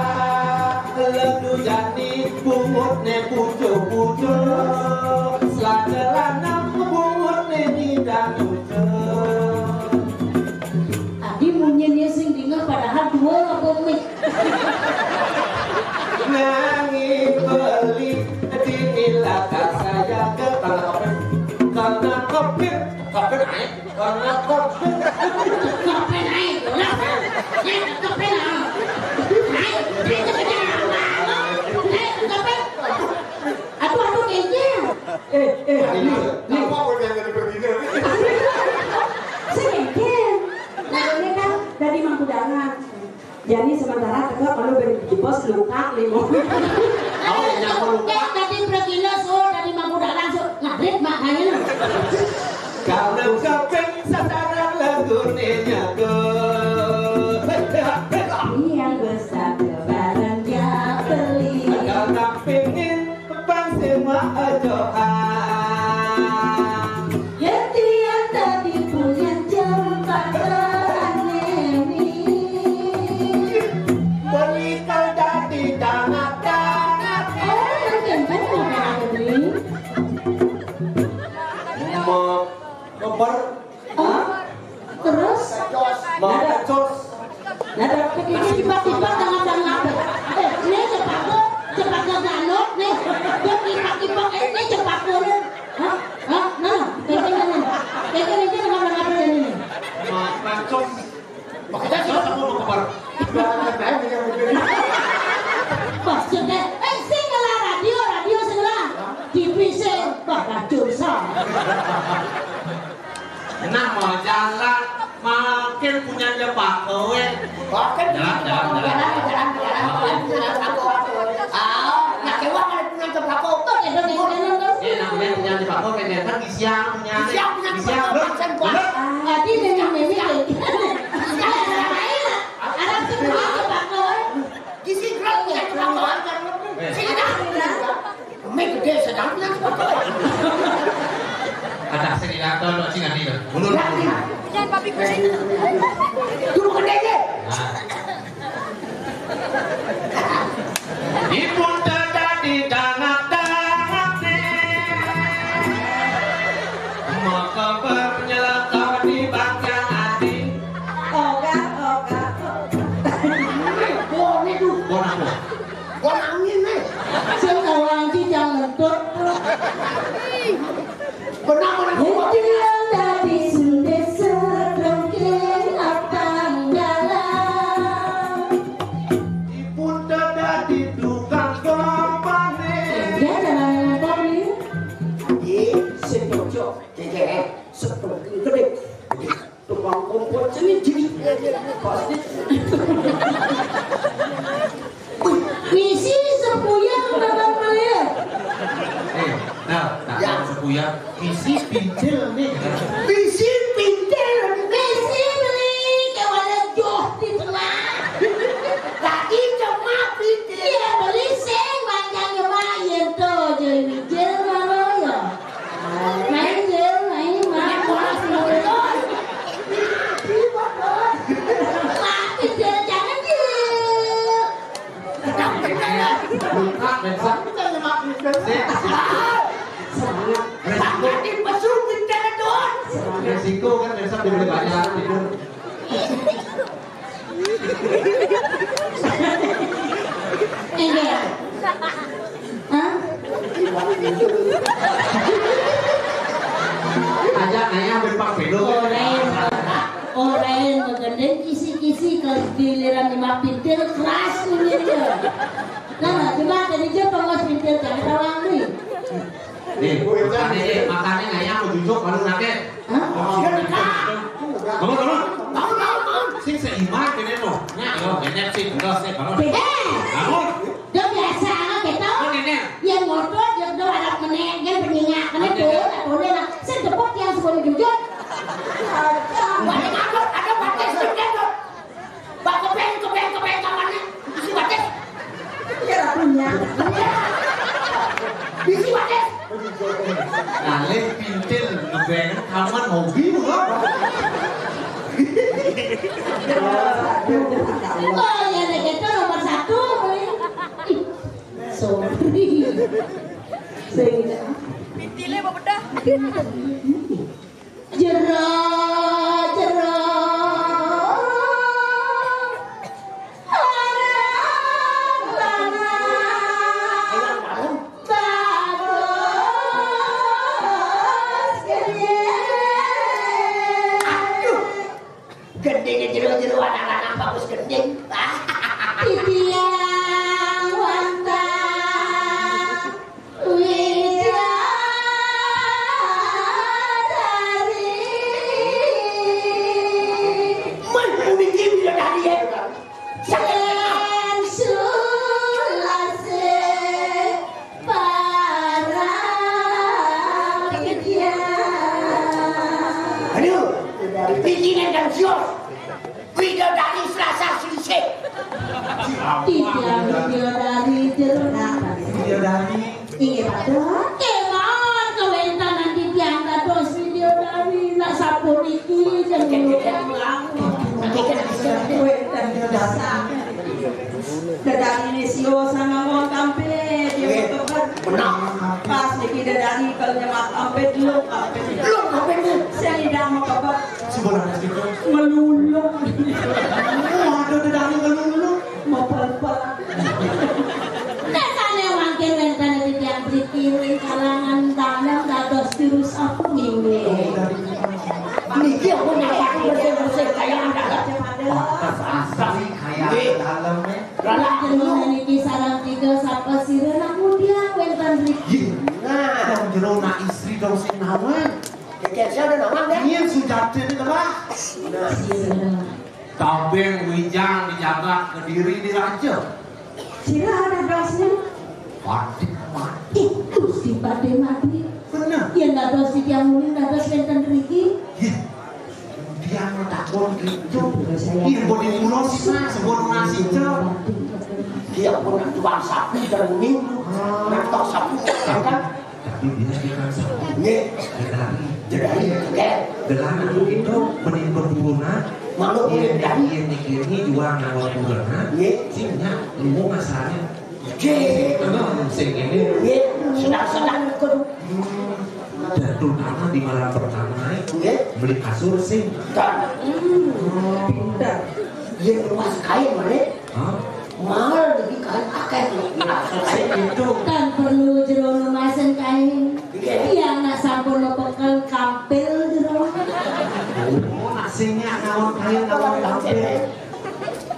lo duyani bungutne pucuk-pucuk, selada lanang bungutne nyidang ucuk. Adi munyinya sing dengar padahal dua apa mik. Nanging beli dini laka saya ke tanah kopir. Tanah kopir, kopir naik. Tanah kopir. Kopir naik. Udah. Naik kopir naik. Naik, naik kopir. Naik kopir. Aduh, aduh, kayaknya. Eh, eh, ini, ini. Apa mau yang jadi begini? Sing mungkin. Nah, ini kan dari Mangkudaran. Jadi sementara teka kalau beri jebos luka limo. Oh, ya, aku lupa. Eh, tadi pergi lo so, tadi mau udah langsung ngarit makanya. Kalau kepeng sasaran lagu nyago. Ini yang besar kebaran dia beli. Kalau pengen Pang sing ajoan. Yén tiyang dadi punyén jembatan ini. Beli kal dadi tanah-tanah. Oh, mungkin kan mau ini. Mau keper Hah? Terus? Mau jos. Nah, tapi ini tiba-tiba tengah-tengah apa? Eh, ini cepako, cepako ganok nih. Dia tiba-tiba, eh, ini cepako nih. Hah? Hah? Nah, ini, ini, ini. Ini, ini, ini, ini, ini. Mau jos. Makanya jos aku mau keper. Maksudnya, eh, sing ngelah radio, radio sing ngelah. T V sing, bah, racun sa. Enak mau jalan, makin punya jebak kowe. Oke, jalan, jalan, jalan. Jalan, jalan, jalan, jalan, jalan, jalan. Ah, nak kewak ada punya jebak kowe. Tuh, ya, tuh, ya, tuh, ya, tuh. Nang menian punya di Pak Kor, kan di siang punya. Di siang punya di siang, belum? Belum. Tadi dengan Mimi. Anak sekolah di Pak Kor. Di si grup punya di Pak Kor. Eh. Sini dah. Mimi gede sedang punya di Pak Kor. Ada sini datang, sini nanti. Mundur. Jangan papi kucing. Dulu gede aja. Nah. Ipun tadi dangak-dangak nih. Maka bernyelaka di bagian hati. Oga, oga, oga. Bon itu. Bon apa? Bon angin nih. Sing tahu anjing yang ngentut. Benar, benar. Hentian dari sundesa dongkeng apang dalam. Ipun tadi tukang kompane. Ya, jangan lupa nih. Iya, setuju. Gege, seperti itu deh. Tukang kompor sini jadi pasti. Misi sepuyang dalam melihat. Eh, nah, nah, ya. Sepuyang, misi pintil nih. Misi pintil. Misi beli kayak joh di tengah. Lagi cuma pintil. Iya, beli sing panjang cuma yang tuh jadi pintil malu ya. Main, Jil, main, Mak. Mak, Jil, jangan, Jil. Buka, besok. Sip, sip. Resiko. Resiko kan besok dibeli banyak, tidur. Enggak. Hah? Aja nanya bempak bedo. Orang, orang magendeng kisi-kisi ke giliran lima pintil keras ini dia. Nah, cuma tadi dia pengawas pintil jangan tawang nih. Nih, makanya, makanya ngayang mau jujur baru nake. Hah? Bangun, bangun. Bangun, bangun, bangun. Sing seiman kene no. Nya, yo, nenek sih, enggak sih, bangun. Beda. Bangun. Dia biasa amat gitu. Bangun, nenek. Yang ngotot, dia udah ada menek, kan penyinga, kan itu, tak boleh lah. Saya tepuk yang suruh jujur. Banyak amat, ada pakai sedikit tuh. Bak kepeng, kepeng, kepeng, kamarnya isi batis. Iya, punya. Isi batis. Ngalih pintil, kepeng, kamar, hobi, loh. Oh, ya, deh, itu nomor satu. Ih, sorry. Sehingga pintilnya mau bedah. Jero, jero. Orang lanang bagus gede. Aduh. Gendingnya jero-jero anak lanang bagus gending. Titiang wantah widadari. Mun puniki widadari ya. Sulase para widya. Aduh, pikiran dan sios. Widodari Selasa Selisih. Tidak, Widodari jernak. Widodari. Iya, Pak. Kemawon kawéntenan titiang dados Widodari nak sapuniki jeneng. Kawéntenan dasar. Dedari ini sio sama mau kampit, dia mau kebet. Benar. Pas niki dedari kalau nyemak kampit, lu kampit. Lu kampit, lu. Saya tidak mau kebet. Sebelah situ. Melulung. Waduh, dedari melulung. Mepel-pel. Desane mangkin wénten titiang mriki ring kalangan tanem dados juru sapu. Inggih. Niki aku nyampak bersih-bersih kaya dalam. Pantes asri kaya dalam, eh. Lah, jenengan niki sareng tiga sapa sira nak mudiang wénten mriki? Nah, dong jero nak istri dong sing nawang. Kekek saya udah nawang, deh. Iya, sujati ini lah. Nah. Sira. Tabeng wijang di jagat Kediri di raja. Sira ada berasnya? Waduh. Itu si Pak Demadi. Bener. Yen dados titiang muni dados wénten mriki. Iya. Tiang takon gitu. Iya, boten kula sih, Mas, boten nasi, Cok. Dia pun tukang sapu terengin. Ngetok sapu, kan? Tapi dia tukang sapu. Nggih. Dari, nggih. Dari itu mending perkebunan. Malu. Iya, dari. Iya, mikirnya juga ngawal bulan. Nggih. Sing nggih, lu masalahnya. Nggih. Emang sing ini. Nggih, sedang-sedang ikut. Dan terutama di malam pertama, eh, nggih. Beli kasur sing. Kan. Hmm, pinter. Yen luas kain, mana? Hah? Mahal lebih kain akeh. Nah, sing itu. Kan perlu jero lumasen kain. Nggih. Iya, nak sampun bekel kampil jero. Oh, nak sing nyak ngawon kain, ngawon kampil.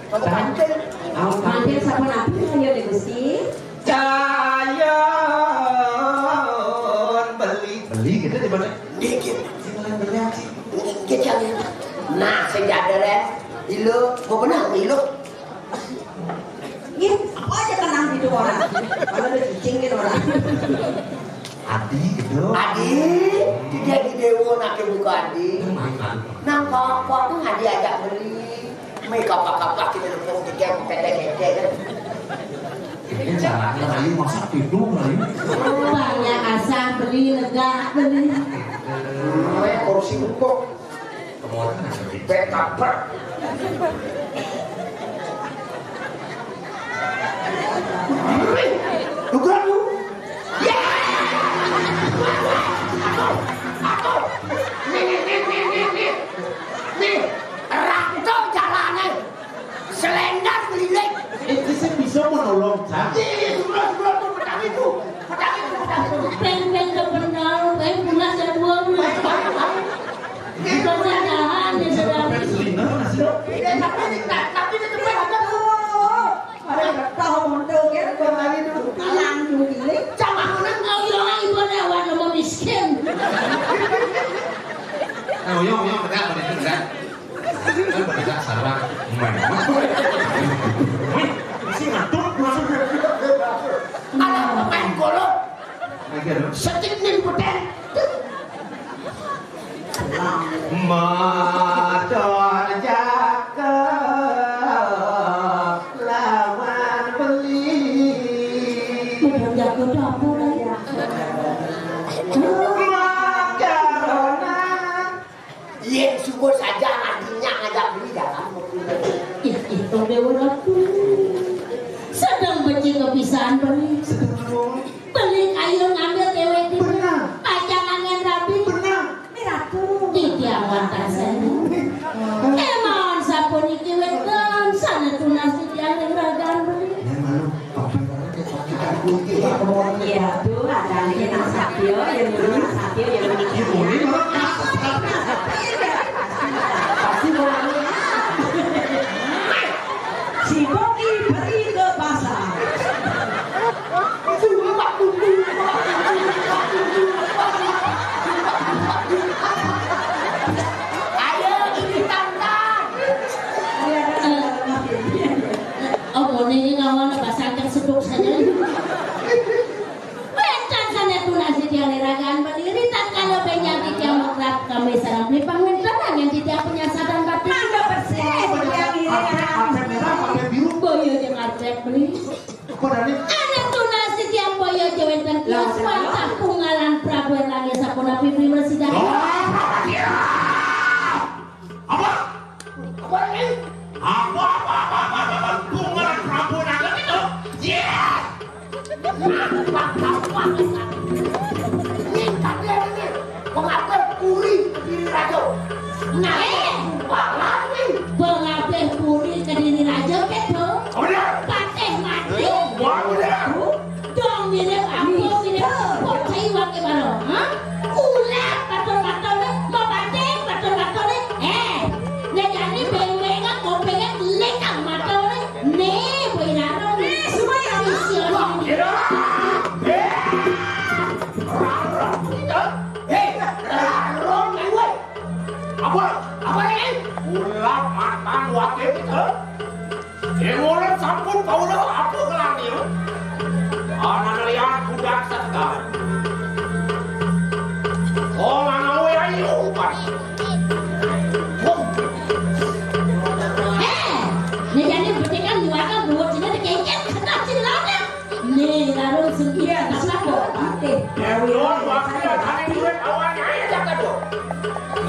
Kampil. Ngawon kampil. Mampir sampun apik, ayo, Gusti. Cayon beli. Beli gitu di mana? Dikit. Sing lain beli aja. Dikit yang ini. Nah, sing ada deh. Ilu, mau kenal ilu. Nggih, apa aja tenang gitu orang. Kalau ada cicing gitu orang. Adi gitu. Adi, tidak di dewo nak buka Adi. Nang kok kok tuh nggak diajak beli. Mai kapak-kapak kita lempung tiga, petek-petek, kan? Ini caranya Rayu masak itu, Rayu. Banyak asah beli, lega beli. Mai kursi empuk. Kemudian ada di backup. Duga lu. Ya. Aku, aku. Nih, nih, nih, nih, nih, nih. Nih, rangkau jalannya. Selendang lilik. Itu sih bisa menolong, Cak. Iya, iya, sebelah, sebelah tuh, petang itu. Petang itu, petang itu. Peng, peng, ke benar, peng, pulas ya, dua belas. Baik, baik, baik. Perjalanan di dalam. Iya, tapi ini, tapi ini cepat, aduh. Ada tahu mundur ya, kembali dulu. Langsung pilih. Sama orang, oh, iya, ibu lewat, nomor miskin. Nah, uyang, uyang, tegak, pada itu, tegak. Kan pada saat sarang, main. Wih, si ngantuk, langsung. Alah, main golok. Lagi ada. Setik ning peten. Matur jaga lawan beli. Matur jaga dapur ya. Makarona. Yen syukur saja adinnya ngajak beli dalam mobil. Ih, itu Dewa Ratu. Sedang becik kepisaan beli. Sedang apa? Beli kayu ngambil dewek di. Benar. Pajangan yang rapi. Benar. Ini Ratu. Titiang wonten seni. Kemawon sapuniki wénten sané tunas titiang ring ragan beli. Yen malu, papan ora ketok kita kunci, ya, kemawon. Iya, tuh, ada lagi nang sapio, ya, dulu nang sapio, ya, dulu. Iya, boleh, malah. Pasti malu. Si Poki pergi ke pasar. Ayo, ini tantang. Oh, mone iki ngawon apa sakit seduk saja. Wénten sané tunas titiang ing ragan beli, tatkala benjang titiang makrab kami sareng beli pangwénten angin titiang penyasadan batin. Mangga bersih, titiang ing ragan. Karpet merah, karpet biru. Boyo jeung karpet beli. Apa tadi? Anak tunas titiang boyo jawénten. Lah, kios wantah pungalan Prabu Erlangga sapunapi beli mresidan. Oh, Prabu Erlangga. Apa? Apa ini? Apa, apa, apa, apa, apa? Pungalan Prabu Erlangga itu? Iya. Ini tapi ini pengatur puri Kediri Raja. Nah, eh, banget nih. Pengabeh puri Kediri Raja keto. Oh, iya. Patih mati. Wah, iya. Dong mirip aku, mirip aku. Cai wake baro, ha? Kulit batur-batur, mau patih batur-batur. Eh, ngejani beng-beng kupingnya lekang mata. Nih, boy raro nih. Nih, semua ya. Wah, iya. Eh, raro. Eh, raro nih, woi. Apa? Apa ini? Eh, nek jane betikan nuwaka dhuwur jenenge dikengken kena cilana. Nih, larung sing iya, sapa? Patih. Ya, ulun wakil ane duwe kawan ae dak ado.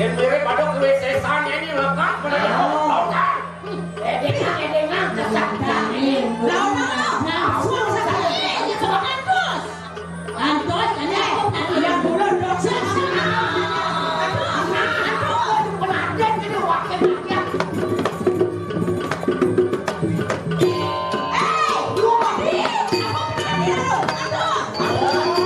Yen mirip ado kuwi sesane ini lengkap bener. Oh. Edengan, edengan, kesaktian. Lah, ono, ono. Nah, suwung sakit. Iya, iya, suwung ngantos. Ngantos, kan ya? Iya, bulan dong. Aduh, aduh, aduh, pengantin ini wakil rakyat. Eh, dua, tiga, apa pengantin lu? Aduh.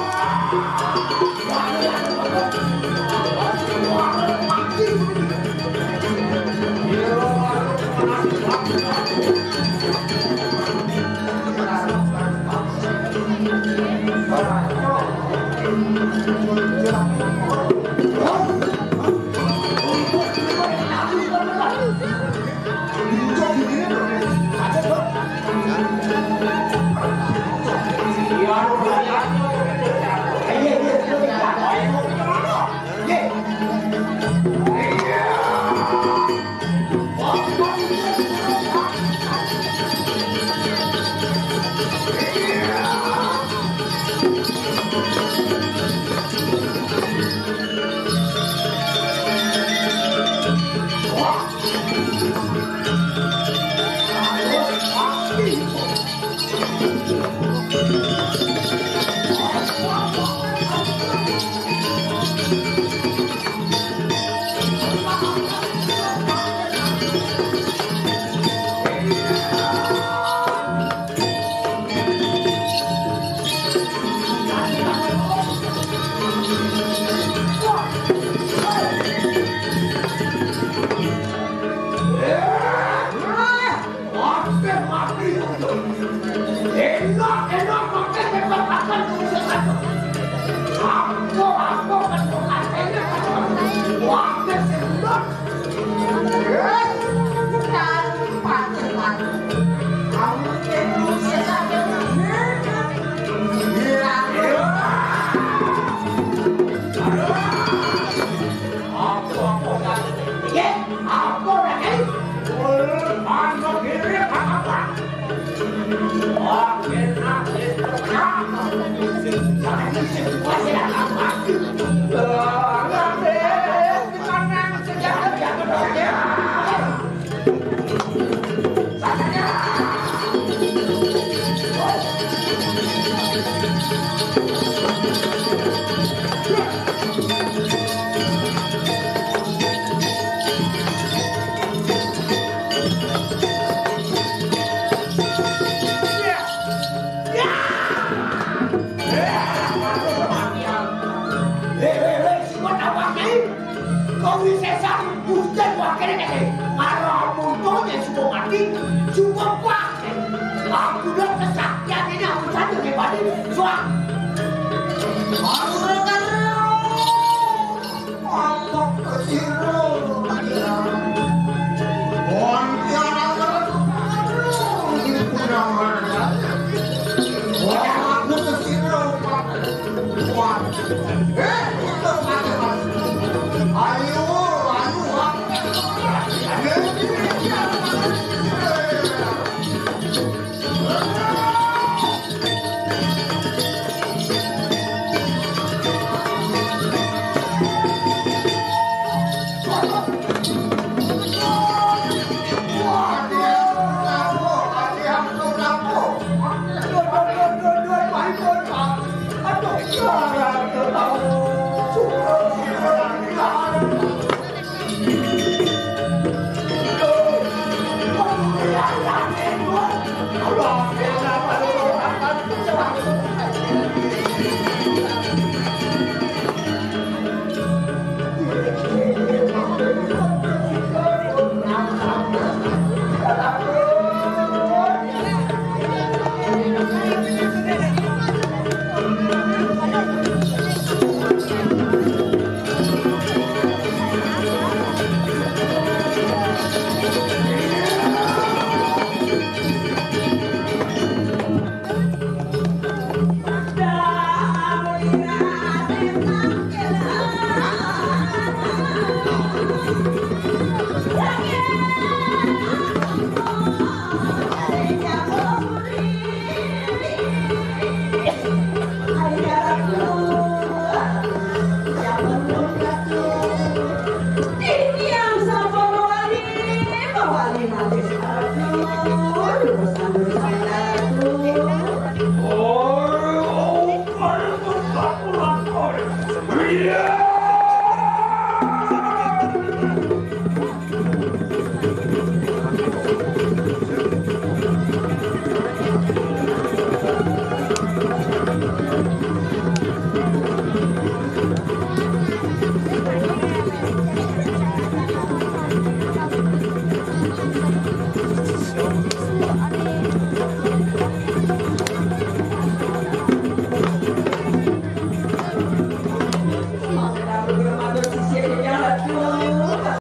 Enak, enak, makan hebat makan. Aku, aku, aku, aku, aku, aku, aku, aku, aku, Kawisésan Gusti wakilé kéné. Marang muntune suka mati, suka kuat. Aku udah kesaktian ini aku satu di balik. Suak. Aku udah